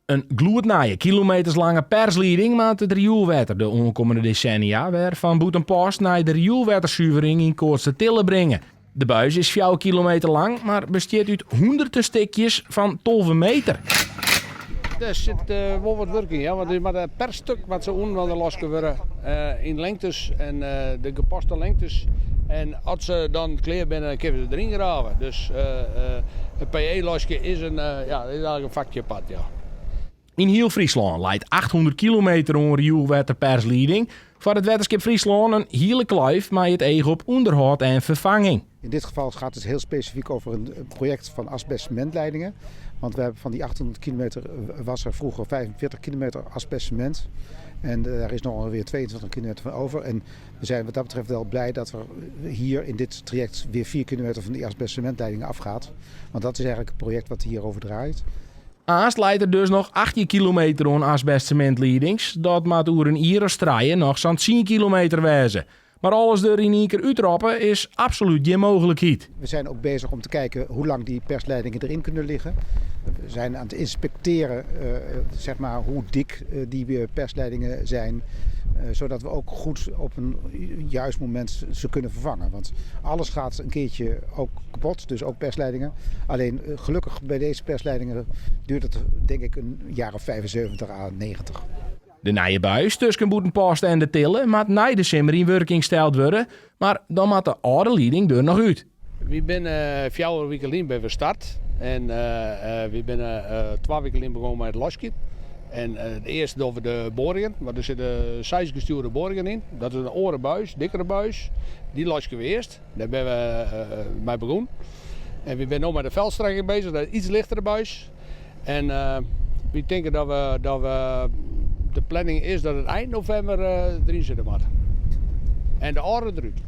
In gloednije, kilometerslange perslieding moat it rioelwetter de oankommende desennia wer fan Bûtenpost nei de rioelwettersuvering yn Koatstertille bringe. De buis is 4 kilometer lang, mar bestiet út hûnderten stikjes fan 12 meter. Der sit wol wat wurk yn, ja, want der moat per stik moat se ûnder laske wurde yn lengtes en de gepaste lengtes. En as se dan klear binne, dan kinne we se deryn grave. Dus in PE-laskje is, in, ja, is eigentlik in fakje apart, ja. Yn hiel Fryslân leit 800 kilometer oan rioelwetterperslieding. Foar it Wetterskip Fryslân in hiele kluif mei it each op ûnderhâld en ferfanging. In dit geval gaat het heel specifiek over een project van asbestcementleidingen. Want we hebben van die 800 kilometer was er vroeger 45 kilometer asbestcement. En daar is nog ongeveer 22 kilometer van over. En we zijn wat dat betreft wel blij dat er hier in dit traject weer 4 kilometer van die asbestcementleidingen afgaat. Want dat is eigenlijk het project wat hierover draait. Aanst leit der dus noch 18 kilometer oan asbestsemintliedings. Dat moat oer in jier as trije noch sa'n 10 kilometer wêze. Mar alles der yn ien kear útroppe is absolút gjin mooglikheid. We zijn ook bezig om te kijken hoe lang die persleidingen erin kunnen liggen. We zijn aan het inspecteren zeg maar, hoe dik die persleidingen zijn. Zodat we ook goed op een juist moment ze kunnen vervangen. Want alles gaat een keertje ook kapot, dus ook persleidingen. Alleen gelukkig bij deze persleidingen duurt het denk ik een jaar of 75 à 90. De nije buis tusken Bûtenpost en De Tille moat nei de simmer yn wurking steld wurde, mar dan moat de âlde lieding der noch út. Wy binne 4 wike lyn by we start en wy binne 2 wike lyn begûn mei it laskjen. En it earste dogge we de boringen, want der sitte seis gestjoerde boringen yn. Dat is in oare buis, dikkere buis. Dy laskje we earst. Dêr binne we mei begûn. En wy binne no mei de veldstrekking beuzich, dat is yts lichtere buis. En wy tinke dat we, de planning is dat it ein novimber deryn sitte moat. En de âlde derút.